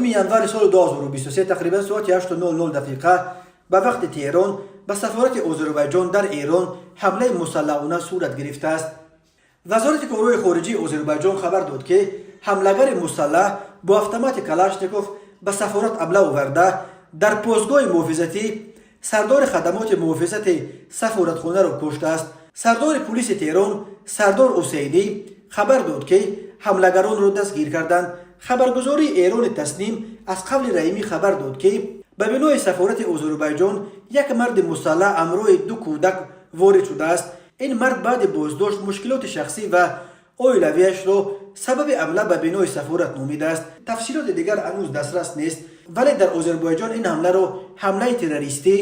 7 январи соли 2023, тақрибан соати 8:00 дақиқа ба вақти Теҳрон, ба сафорати Озарбойҷон дар Эрон ҳамлаи мусаллаҳона сурат гирифтааст. Вазорати корҳои хориҷии Озарбойҷон хабар дод, ки ҳамлагари мусаллаҳ бо автомати Калашников ба сафорат ҳамла оварда, дар постгоҳи муҳофизатӣ сардори хадамоти муҳофизати сафоратхонаро куштааст. Сардори пулиси Теҳрон Сардор Ҳусейнӣ хабар дод, ки ҳамлагаронро дастгир карданд. Хабаргузории Эрони Тасним аз қавли Раимӣ хабар дод, ки ба бинои сафорати Озарбойҷон як марди мусаллаҳ ҳамроҳи ду кӯдак ворид шудааст. Ин мард баъди боздошт мушкилоти шахсӣ ва оилавиашро сабаби ҳамла ба бинои сафорат номидааст. Тафсилоти дигар ҳанӯз дастрас нест, вале дар Озарбойҷон ин ҳамларо ҳамлаи террористӣ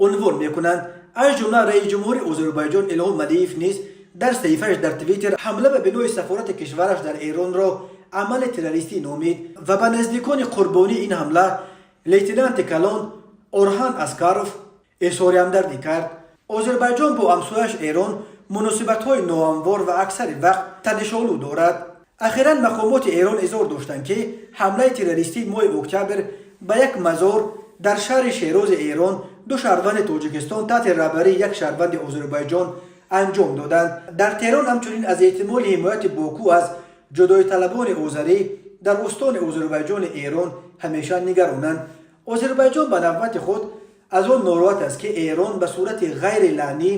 унвон мекунанд. Аз ҷумла раиси ҷумҳури Озарбойҷон Илҳом Алиев низ дар саҳифааш дар Твиттер ҳамла ба бинои сафорати кишвараш дар Эронро амали террористӣ номид ва ба наздикони қурбонии ин ҳамла, лейтенанти калон Орҳан Аскаров, изҳори ҳамдардӣ кард. Озарбойҷон бо ҳамсояш Эрон муносибатҳои ноҳамвор ва аксари вақт танишолуд дорад. Ахиран мақомоти Эрон изҳор доштанд, ки ҳамлаи террористии моҳи октябр ба як мазор дар шаҳри Шерози Эрон ду шаҳрванди Тоҷикистон таҳти раҳбарии як шаҳрванди Озарбойҷон анҷом доданд. Дар Теҳрон ҳамчунин аз эҳтимоли ҳимояти Боку аз ҷудоиталабони озарӣ дар устони Озарбойҷони Эрон ҳамеша нигаронанд. Озарбойҷон ба навбати худ аз он нороҳат аст, ки Эрон ба сурати ғайриаланӣ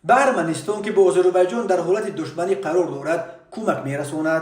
ба Арманистон, ки бо Озарбойҷон дар ҳолати душманӣ қарор дорад, кӯмак мерасонад.